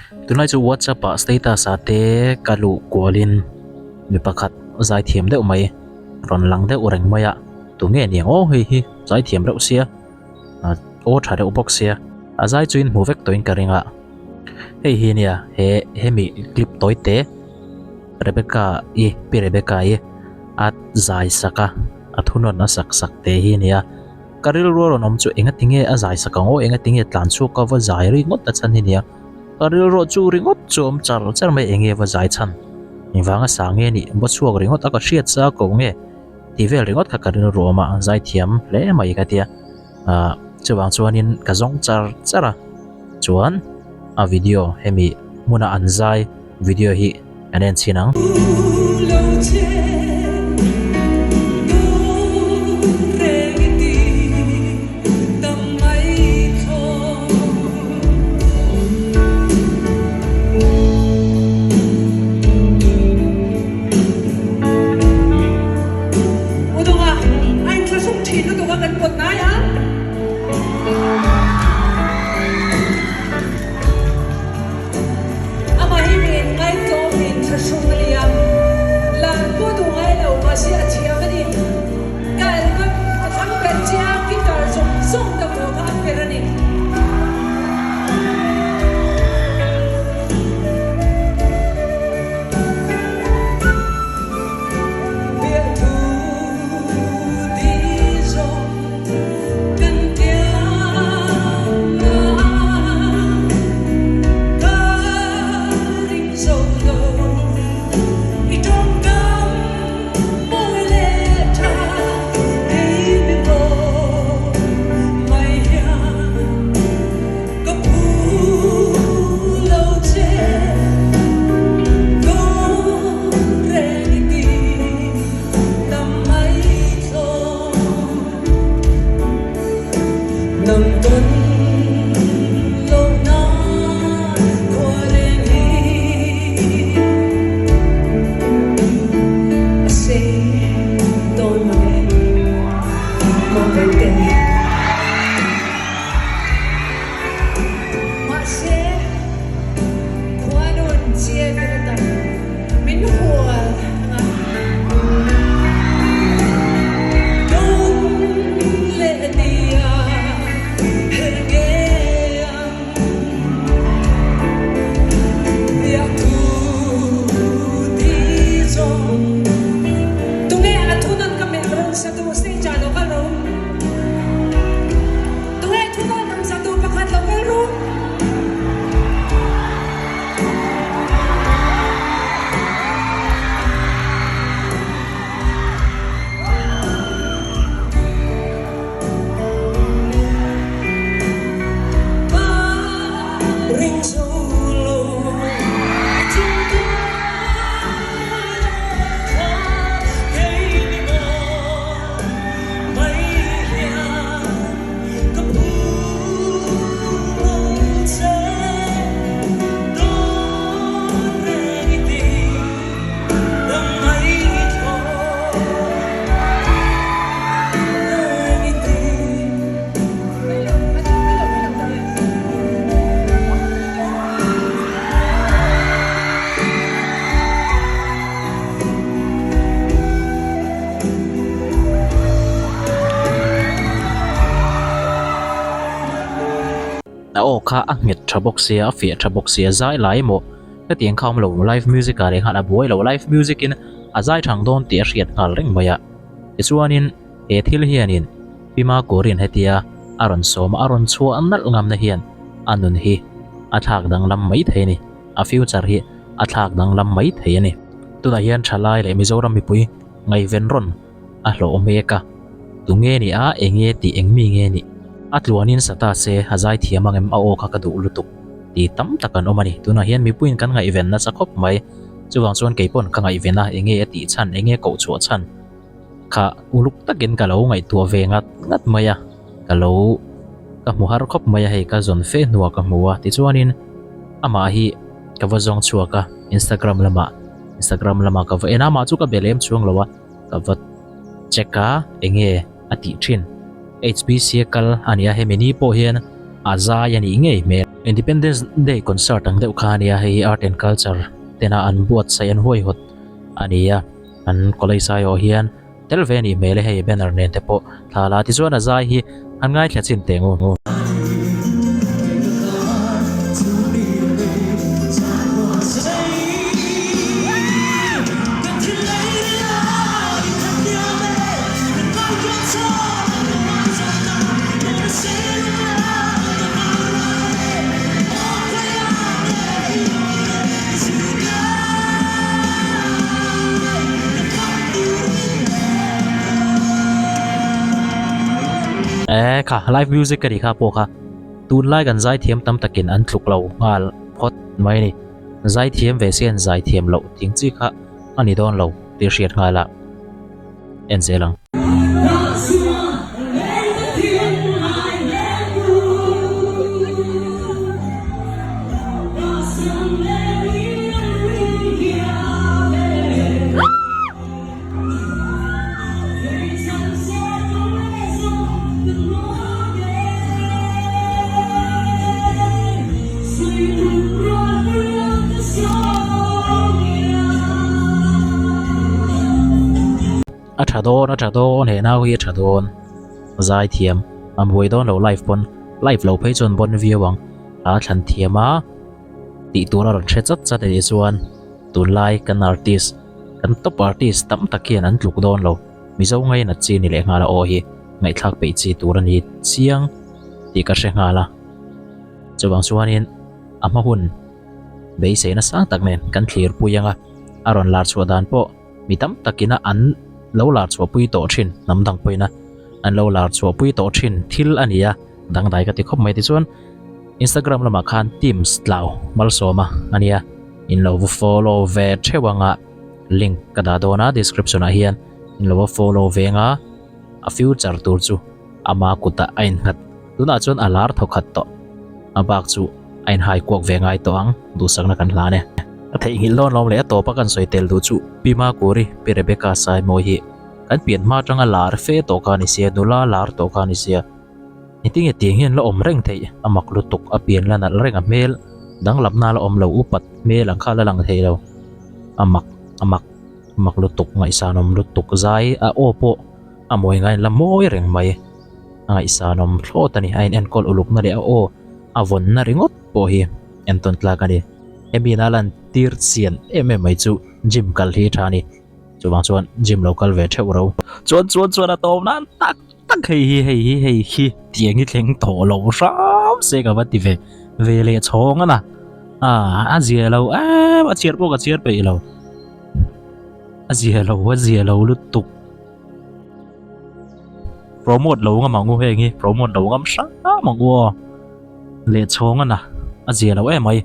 Tunlai chu WhatsApp ah status ah te ka luh kualin mi pakhat zaithiam deuh mai rawn lang deuh reng mai a, tunge niang aw hei hi zaithiam reuh sia aw tha reuh bawk sia a zai chu in hmu vek tawhin ka ring a, hei hi nia he hemi clip tawi te Rebecca i pi Rebecca i a zai sak a a thunawn a sak sak te hi nia. Ka rilru a rawn awm chu enga tinge a zai sak ang aw, enga tinge tlan chhuak a va zai ringawt a chhan hi nia. Ka rilru chu ringawt chu a awm char char mai, enge va zai chhan? Engvanga sa nge nih? Va chhuak ringawt a ka hriat sa ko nge? Tih vel ringawt kha ka rilru a awm a, zai thiam hle mai ka tia. Ahh chuvang chuanin ka zawng char char a, chuan a video hemi hmuna an zai video hi Kan en chhin ang. Amah hi mi in ngaihtlawm mi in thlahrung a ni a, lar pawh duh ngai lo mahse a thiam a ni. Ka album ka thlang ber che a, guitar zawng zawng ka hmuh kha a per a ni. Biahthu di zawng kan tiam a, ka ring zo lo. I tawngkam mawi leh tha kei mi pawh mai hian ka phu lo che. Dawn reng i ti tam mai thlawh. A aw kha a nghet tha bawk sia, a fiah tha bawk sia, zai lai emaw hetiang kha a awm lo, live music ah leh nghal a buai lo, live music in a zai thang dawn tih a hriat nghal reng mai a. Tichuanin he thil hianin Pima Korean hetia a rawn sawm a, a rawn chhuah nalh ngamna hian a nun hi a thlak danglam mai thei a ni, a future hi a thlak danglam mai thei a ni. Tunah hian Thalai leh Mizoram mipui ngaihven rawn a hlawh mek a, tunge ni a, enge tih eng mi nge nih? A tluanin sa ta se, a zai thiam ang em, a aw kha ka duh lutuk tih tam tak an awm a ni. Tunah hian mipuiin kan ngaihven nasa khawp mai. Chuvang chuan kei pawn ka ngaihven a, enge a tih chhan, enge koh chhuah chhan kha uluk takin ka lo ngaihtuah ve ngat ngat mai a, ka lo ka hmu har khawp mai a, hei ka zawn fe hnuah ka hmu a. Tichuanin amah hi ka va zawng chhuak a, Instagram lamah Instagram lamah ka va en a, amah chu ka be lem chuang lo a, ka va check a, enge a tih thin. HBC a kal a ni a, hemi ni pawh hian a zai a nih ngei hmel. Independence Day concert ang deuh kha a nia, hei hi Art and Culture tena an buatsaih an huaihawt a ni a, an college aiawh hian tel ve a nih hmel e hei banner nen te pawh thla la tichuan a zai hi an ngaithla chin teh ngu. Eh kha live music ka nih kha pawh kha tunlai kan zaithiam tam takin an tluk lo nghal phawt mai a ni zaithiam ve se an zaithiam loh ting chi kha a ni dawn lo tih hriat nghal a en zel ang. A tha dawn a tha dawn he nau hi a tha dawn zai thiam a buai dawn lo live pawn live lo phei chuan bon viau ang a thlan thiam a tih tur a rawn hre chat chat a nih chuan tunlai kan artist kan top artist tam tak hian an tluk dawn lo mizo ngainat chi ni leh nghal a aw hi ngaihthlak peih chi tur a ni chiang tih ka hre nghal a chuvang chuanin a hma hun beiseina sang tak nen kan thlir pui ang a a rawn lar chhuah dan pawh mi tam takina an lo lar chhuah pui tawh thin hnam dang pawhin a an lo lar chhuah pui tawh thin thil a ni a dangdai ka ti khawp mai tichuan Instagram lamah khan Teams tlau malsawma a nia in lo va follow ve theuh anga link ka dah dawn a description ah hian in lo va follow ve anga a future tur chu ama kutah a innghat tunah chuan a lar thawkhat tawh a bak chu a inhai kuak ve ngai tawh ang duhsakna kan hlan e. A theihnghilh dawn lawm leh a tawpa kan sawi tel duh chu Pi Makuri, Pi Rebecca Saimawi hi kan pian hma atanga lar fe tawh kha a ni sia, nula lar tawh kha a ni sia. Engtinge tiang hian la awm reng theih a mak lutuk a pian la nalh reng a hmel danglamna la awm lo upat hmel ang kha la lang thei lo a mak a mak a mak lutuk ngaihsanawm lutuk zai a aw pawh a mawi ngaiin la mawi reng mai a ngaihsanawm thlawt a ni a inenkawl ulukna leh a aw a vawnna ringawt pawh hi entawn tlak a ni hemi ina lan tir chian em em mai chu gym kal hi tha a ni chuvang chuan gym lo kal ve theuh ro chuan chuan chuan a tawp nan tak tak hei hi hei hi hei hi tiang hi thleng tawh lo hram se ka va ti ve ve leh chhawng a na a zia lo em a chhiar pawh ka chhiar peih lo a zia lo a zia lo lutuk promote lo ngam ang u heng hi promote lo ngam hram ang u aw leh chhawng a na a zia lo em mai.